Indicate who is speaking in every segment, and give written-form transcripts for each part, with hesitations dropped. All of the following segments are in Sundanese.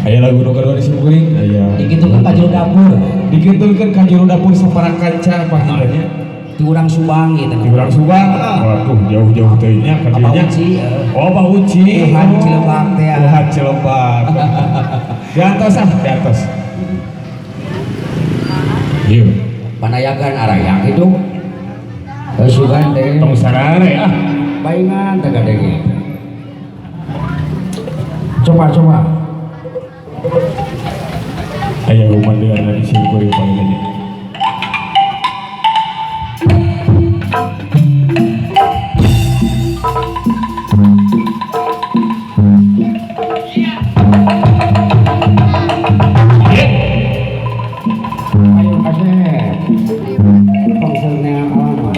Speaker 1: Aya lagu nu kadua di simkuring aya.
Speaker 2: Dikitulkeun ka jero dapur.
Speaker 1: Dikitulkeun ka jero dapur sapara kanca pangintennya.
Speaker 2: Ti urang Subang gitu.
Speaker 1: Di urang Subang. Waduh, jauh-jauh teuing nya ka
Speaker 2: Abah
Speaker 1: dieu nya.
Speaker 2: Uci.
Speaker 1: Oh, Abah Uci.
Speaker 2: Tuhan Cilebak teh.
Speaker 1: Tuhan Cilebak. Diantos ah, diantos. Ieu.
Speaker 2: Panayagan araya gitu. Sugan teh.
Speaker 1: Tong sarare ah.
Speaker 2: Baingan teh kadenge. Coba-coba.
Speaker 1: Aya gumandeana di simkuring pangintennya.
Speaker 2: Ayo kasep. Pangselnya alamat.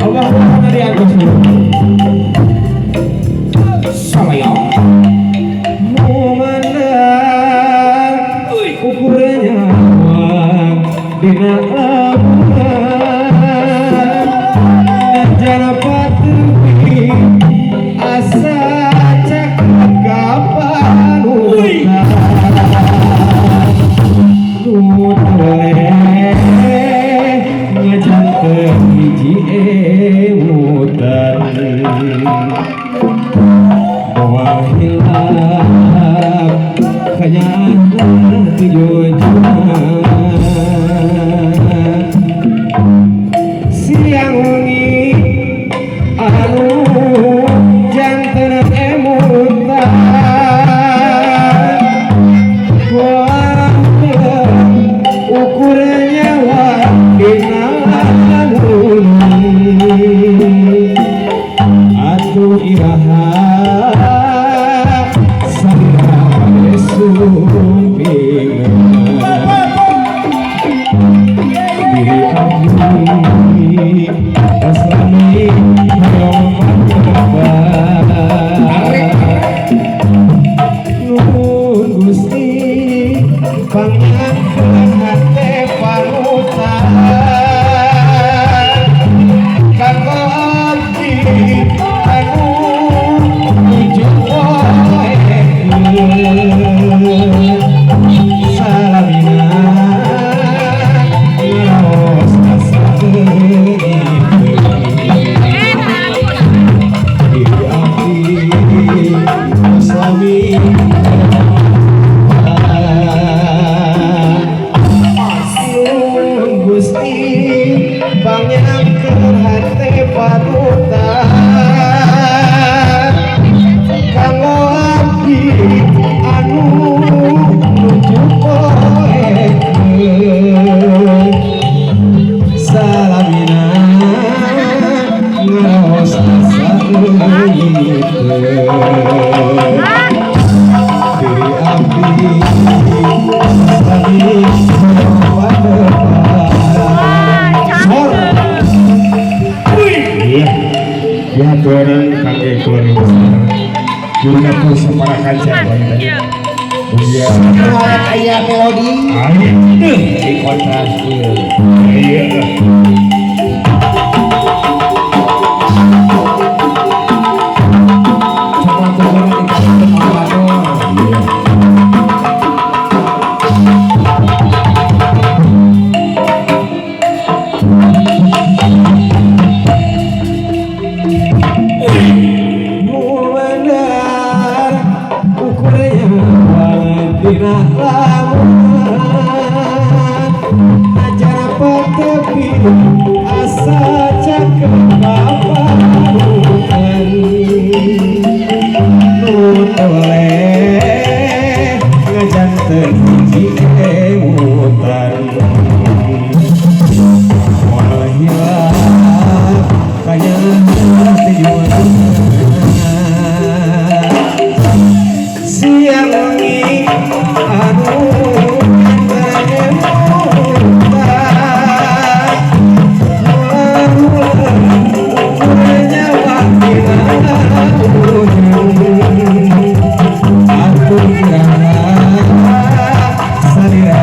Speaker 1: Allah Allah di atas.
Speaker 2: Salayang.
Speaker 1: Memandang ukurnya dina lamunan jana patuhi asa cakep kapanutan nu toleh ngajanten hiji emutan moal hilap kanyana tujuan siang wengi anu janten emutan ukur nyawa dina lamun atuh iraha salira sumping diri abdi aslami hoyong patebang nuhun Gusti pangangkeun hate panutan kanggo abdi anu nuju poekeun salamina ngaos asa diri abdi aslami nuhun Gusti pangnyangkeun hate panutan kanggo abdi anu nuju poekeun salamina ngaos asa leungiteun diri abdi aslami Sor. Iya. Ya tuaran kangge keluarga besar. Juru dapur sapara kanca panginten. Iya.
Speaker 2: Aya melodi.
Speaker 1: Aya.
Speaker 2: Di kontras ieu.
Speaker 1: Iya.
Speaker 2: Coba tujuan dikasihkeun operator.
Speaker 1: Iya. Mumandar ukurnya dina lamunan acara patepi asa cakep papanutan nu toleh ngajanten hiji emutan moal hilap kanyana tujuan siang wengi anu emutan nyawa dina atuh iraha salira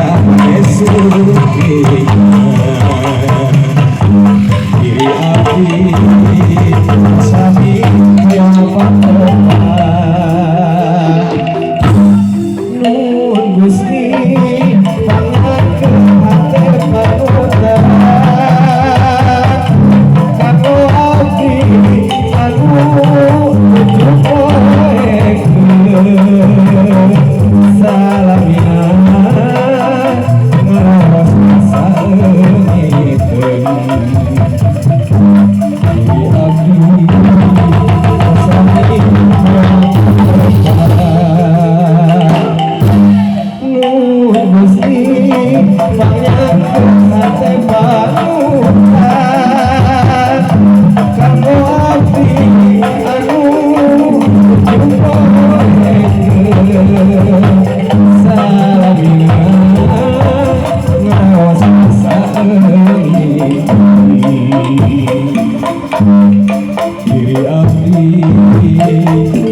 Speaker 1: Abdi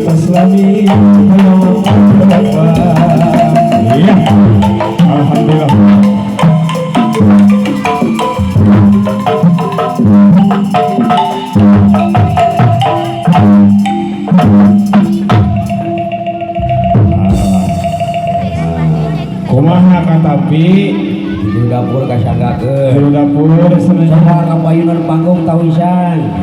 Speaker 1: tos lami hoyong tepang. Iya, alhamdulillah. Kumaha katapi
Speaker 2: Di dapur kasanggakeun.
Speaker 1: Di dapur sebenarnya.
Speaker 2: Coba kapayunan panggung tawisan.